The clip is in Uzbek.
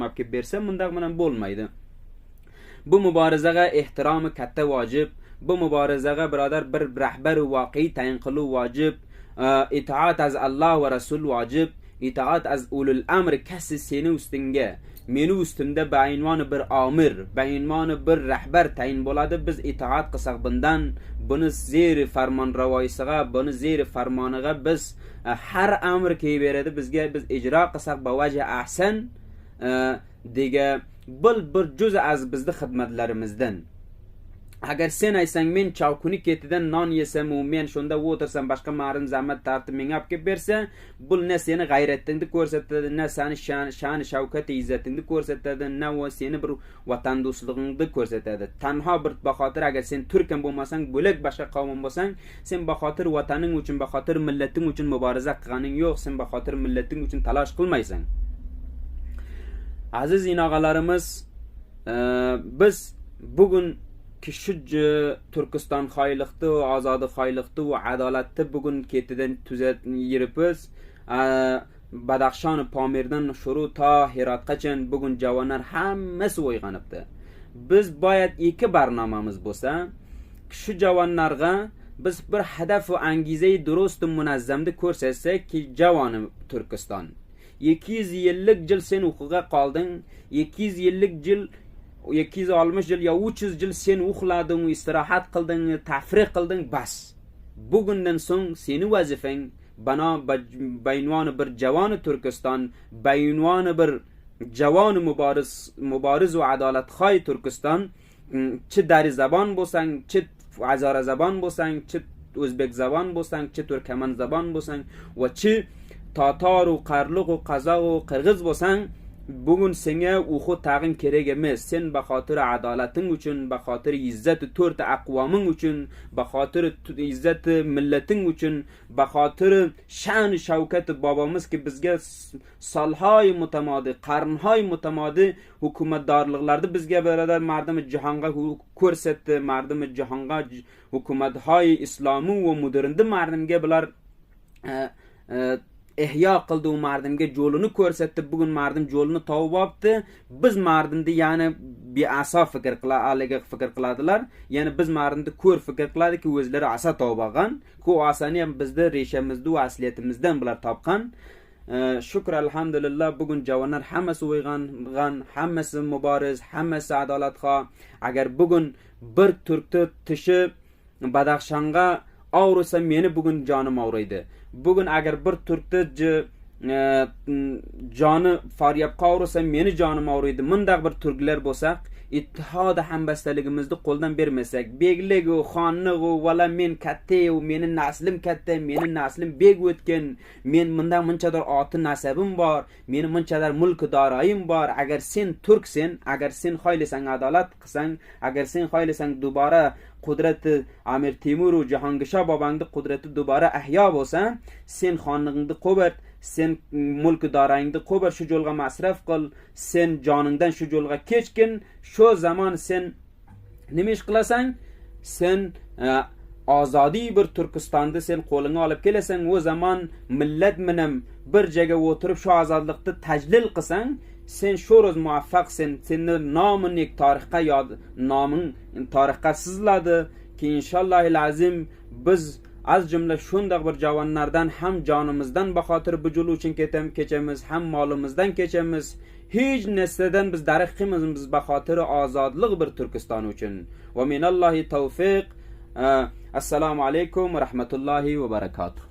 Olib kelib bersa, bundaq bilan bo'lmaydi. Bu muborizaga ehtiromi katta vojib. Bu muborizaga, birodar, bir rahbar voqei tayin qiluv vojib. Itoat az Alloh va rasul vojib, itoat az ulul amr. Kasi seni ustingga, meni ustimda baunvoni bir omir, baunvoni bir rahbar tayin bo'ladi, biz itoat qilsak, bundan buni zeri farmon ravoyisiga, buni zeri farmoniga biz har amr kelib beradi bizga, biz ijro qilsak bavajhi ahsan dega bil bir juz az bizni xizmatlarimizdan. Agar sen aytsang, men chavkuni ketidan non yesam u men shunda o'tirsam, boshqa marim zahmat tortib menga olib kelib bersa, bu na seni g'ayratingni ko'rsatadi, na sani sha'ni shavkati izzatingni ko'rsatadi, na seni bir vatando'stligingni ko'rsatadi. Tanho bir baxotir, agar sen turk ham bo'lmasang, bo'lak boshqa qavm bo'lsang, sen baxotir vataning uchun, baxotir millating uchun muboriza qilganing yo'q, sen baxotir millating uchun talosh qilmaysan. Aziz inog'alarimiz, biz bugun shu Turkiston xoyliqni, ozodi xoyliqni va adolatni bugun ketidan tuzat yuribmiz. Badaxshon, Pomirdan shuru to Hirotgacha bugun javonlar hammasi uyg'onibdi. Biz boyat ikki barnomamiz bo'lsa, shu javonlarga biz bir hadaf va angizai durust munazzamni ko'rsatsak ki, javoni Turkiston, 250 yil sen uyquga qolding, 250 yil, 260 yil yo 300 yil sen uxlading, istirohat qilding, tafrih qilding, bas. Bugundan so'ng seni vazifang bano baynvoni bir javoni Turkiston, baynvoni bir javoni muboriz, muboriz va adolatxoy Turkiston, chi dari zabon bo'lsang, chi hazora zabon bo'lsang, chi o'zbek zabon bo'lsang, chi turkaman zabon bo'lsang va chi totoru, qarliqu, qazog'u, qirg'iz bo'lsang, bugun senga uxu tag'in kerak emas. Sen baxotir adolating uchun, baxotir izzati to'rtta aqvoming uchun, baxotir izzati millating uchun, baxotir sha'ni shavkati bobomizki bizga solhoy mutamodi, qarnhoy mutamodi hukumatdorliklarni bizga birodar mardimi jahonga ko'rsatdi, mardimi jahonga hukumathoy islomiy va modernni mardimga bular ihyo qildi, u mardimga yo'lini ko'rsatdi. Bugun mardim yo'lini topib olibdi. Biz mardimni ya'ni beaso fikr qila, haligi fikr qiladilar, ya'ni biz mardimni ko'r fikr qiladiki, o'zlari asa topib olgan ku asani ham bizni reshamizni va asliyatimizdan bular topgan. Shukr, alhamdulillah, bugun javonlar hammasi uyg'ongan, hammasi muboriz, hammasi adolatxoh. Agar bugun bir turkni tishi Badaxshonga og'risa, meni bugun jonim og'riydi. Bugun agar bir turkni joni Faryobga og'risa, meni jonim og'riydi. Mundaq bir turklar bo'lsak, ittihodi hambastaligimizni qo'ldan bermasak, begligu, xonlig'u, vala men kattayu, meni naslim katta, meni naslim bek o'tgan, men bundan munchador oti nasabim bor, meni munchador mulki doroyim bor. Agar sen turksen, agar sen xohlasang adolat qilsang, agar sen xohlasang dubora qudrati Amir Temuru, Jahongisho bobangni qudrati dubora ahyo bo'lsa, sen xonlig'ingni qo'bart, sen mulki dorangni qo'bar, shu yo'lga masraf qil, sen joningdan shu yo'lga kechgin. Shu zamon sen nima ish qilasan? Sen ozodiy bir Turkistonni sen qo'lingga olib kelasan. U zamon millat bilan bir joyga o'tirib shu ozodlikni tajlil qilsang, sen shu ro'z muvaffaq. Sen seni noming tarixga yod, noming tarixga siziladi ki, inshaallohil azim, biz az jumla shundoq bir javonlardan ham jonimizdan baxotir bu yo'l uchun kechamiz, ham molimizdan kechamiz. Hech narsadan biz darig' qilmaymiz baxotiri ozodlik bir Turkiston uchun. Va minallohi tavfiq. Assalomu alaykum va rahmatullohi va barakatuh.